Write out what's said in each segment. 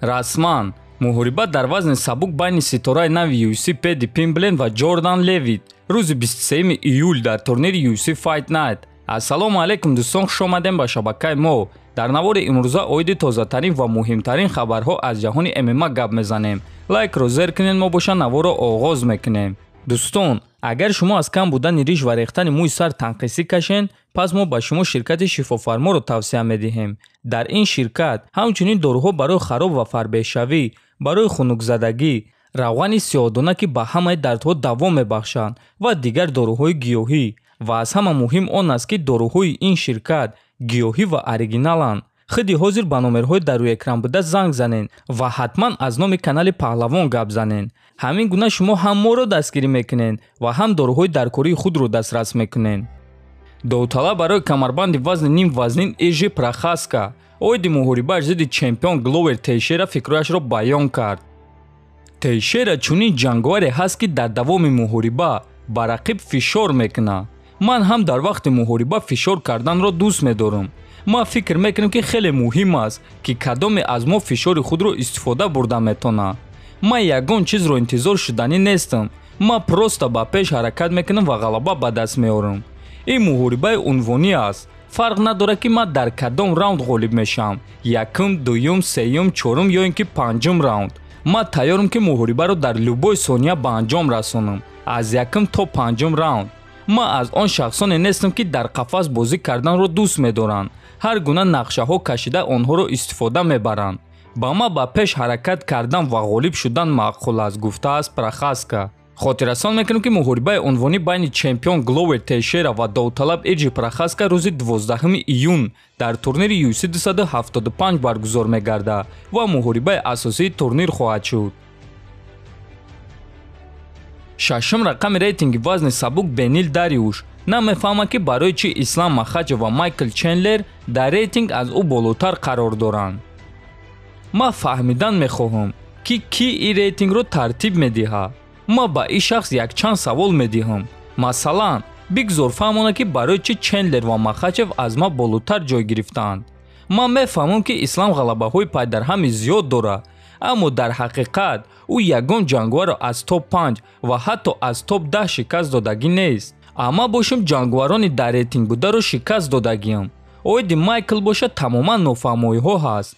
Расман муҳориба дар вазни сабук байни ситораи нави UFC Пэдди Пимблен ва Ҷордан Левит рӯзи 23 июл дар турнири UFC Fight Night. Ассалому алайкум дӯстон, хуш омадем ба шабакаи мо. Дар навори имрӯза оиди тозатарин ва муҳимтарин хабарҳо аз ҷаҳони ММА гап мезанем. Лайкро зер кунед, мо боша наворро оғоз мекунем. Дӯстон, агар шумо аз кам будани риш ва рехтани мӯи сар танқисӣ кашед, пас мо ба шумо ширкати шифофарморо тавсия медиҳем. Дар ин ширкат ҳамчунин доруҳо барои хароб ва фарбеҳшавӣ, барои хунукзадагӣ, равғани сиёҳдона, ки ба ҳамаи дардҳо давом мебахшанд, ва дигар доруҳои гиёҳӣ. Ва аз ҳама муҳим он аст, ки доруҳои ин ширкат гиёҳӣ ва оригиналанд. Худи ҳозир ба номерҳои дар рӯи экран буда занг занед ва ҳатман аз номи канали Паҳлавон гап занед. Ҳамин гуна шумо ҳам моро дастгирӣ мекунед ва ҳам доруҳои даркории худро дастрас мекунед. Довталаб барои камарбанди вазни нимвазнин Ежи Прохаска оиди муҳорибааш зидди чемпион Гловер Тейшера фикрҳояшро баён кард. Тейшера чунин ҷанговаре ҳаст, ки дар давоми муҳориба ба рақиб фишор мекунад. Ман ҳам дар вақти муҳориба фишор карданро дӯст медорам. Ман фикр мекунам, ки хеле муҳим аст, ки кадоме аз мо фишори худро истифода бурда метавонад. Ман ягон чизро интизор шуданӣ нестам. Ман просто ба пеш ҳаракат мекунам ва ғалаба ба даст меорам. Ин муҳорибаи унвонӣ аст. Фарқ надорад, ки ман дар кадом раунд ғолиб мешавам: якум, дуюм, сеюм, чорум ё ин ки панҷум раунд. Ман тайёрам, ки муҳорибаро дар любой сония ба анҷом расонам, аз якум то панҷум раунд. Ман аз он шахсоне нестам, ки дар қафас бозӣ карданро дӯст медоранд, ҳар гуна нақшаҳо кашида онҳоро истифода мебаранд. Ба ман ба пеш ҳаракат кардан ва ғолиб шудан маъқул аст, гуфтааст Прохаска. Хотиррасон мекунем, ки муҳорибаи унвонӣ байни чемпион Гловер Тейшера ва довталаб Эҷи Прохаска рӯзи 12 июн дар турнири UFC 275 баргузор мегардад ва муҳорибаи асосии турнир хоҳад шуд. Шашум рақами рейтинги вазни сабук Бенил Дариуш намефаҳмад, ки барои чӣ Ислам Махачев ва Майкл Чендлер дар рейтинг аз ӯ болотар қарор доранд. Ман фаҳмидан мехоҳам, ки кӣ ин рейтингро тартиб медиҳад. Ман ба ин шахс якчанд савол медиҳам. Масалан, бигзор фаҳмонад, ки барои чӣ Чендлер ва Махачев аз ман болотар ҷой гирифтаанд. Ман мефаҳмам, ки Ислам ғалабаҳои пайдарҳами зиёд дорад, аммо дар ҳақиқат ӯ ягон ҷанговарро аз топ 5 ва ҳатто аз топ 10 шикаст додагӣ нест. Амма бошем, ҷанговарони дар рейтинг бударо шикаст додагиам. Оиди Майкл бошад, тамоман нофаҳмоиҳо ҳаст.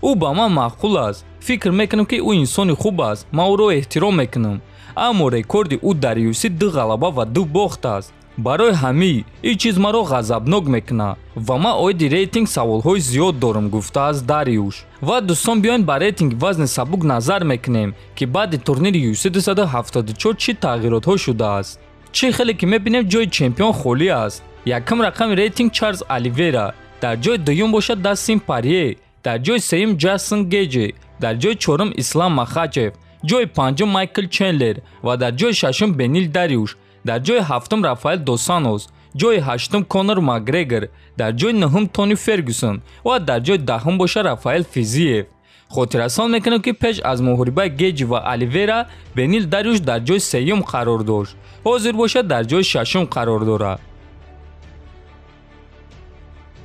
Ӯ ба ман маъқул аст. Фикр мекунам, ки ӯ инсони хуб аст. Ман ӯро эҳтиром мекунам. Аммо рекорди ӯ дар UFC ду ғалаба ва ду бохт аст. Барои ҳамин ин чиз маро ғазабнок мекунад ва ман оиди рейтинг саволҳои зиёд дорам, гуфтааст Дариуш. Ва дӯстон, биёед ба рейтинги вазни сабук назар мекунем, ки баъди турнири UFC 274 чӣ тағйиротҳо шудааст. Чӣ хеле ки мебинем, ҷои чемпион холӣ аст. Якум рақами рейтинг Чарлз Оливера, дар ҷои дуюм бошад Дастин Парье, дар ҷои сеюм Ҷастин Геҷи, дар ҷои чорум Ислам Махачев, ҷои панҷум Майкл Чендлер ва дар ҷои шашум Бенил Дариуш, дар ҷои ҳафтум Рафаэл Досанос, ҷои ҳаштум Конор Макгрегор, дар ҷои нуҳум Тони Фергюсон ва дар ҷои даҳум боша Рафаэл Физиев. Хотиррасон мекунем, ки пеш аз муҳорибаи Геҷи ва Оливера Бенил Дариуш дар ҷои сеюм қарор дошт. Ҳозир бошад, дар ҷои шашум қарор дорад.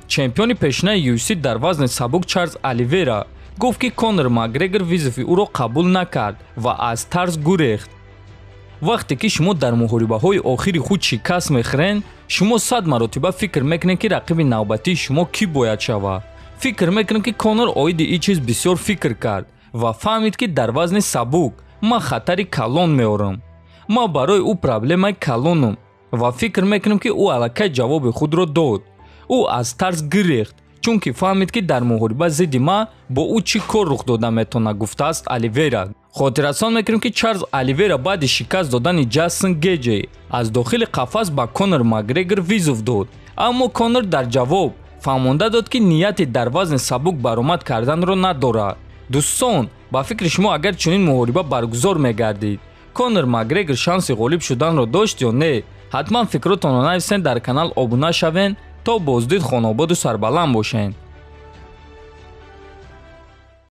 Чемпиони пешинаи UFC дар вазни сабук Чарлз Оливера гуфт, ки Конор Макгрегор вызови ӯро қабул накард ва аз тарс гурехт. Вақте ки шумо дар муҳорибаҳои охири худ шикаст мехӯред, шумо сад маротиба фикр мекунед, ки рақиби навбатии шумо кӣ бояд шавад. Фикр мекунам, ки Конор оиди ин чиз бисёр фикр кард ва фаҳмид, ки дар вазни сабук ман хатари калон меорам. Ман барои ӯ проблемаи калонам ва фикр мекунам, ки ӯ аллакай ҷавоби худро дод. Ӯ аз тарс гирехт, чунки фаҳмид, ки дар муҳориба зидди ман бо ӯ чӣ кор рух дода метавонад, гуфтааст Оливера. Хотиррасон мекунем, ки Чарлз Оливера баъди шикаст додани Ҷастин Геҷи аз дохили қафас ба Конор Макгрегор вызов дод, аммо Конор дар ҷавоб фаҳмонда дод, ки нияти дар вазни сабук баромад карданро надорад. Дӯстон, ба фикри шумо, агар чунин муҳориба баргузор мегардид, Конор Макгрегор шанси ғолиб шуданро дошт ё не? Ҳатман фикротонро нависед, дар канал обуна шавед, то боздид хонободу сарбаланд бошед.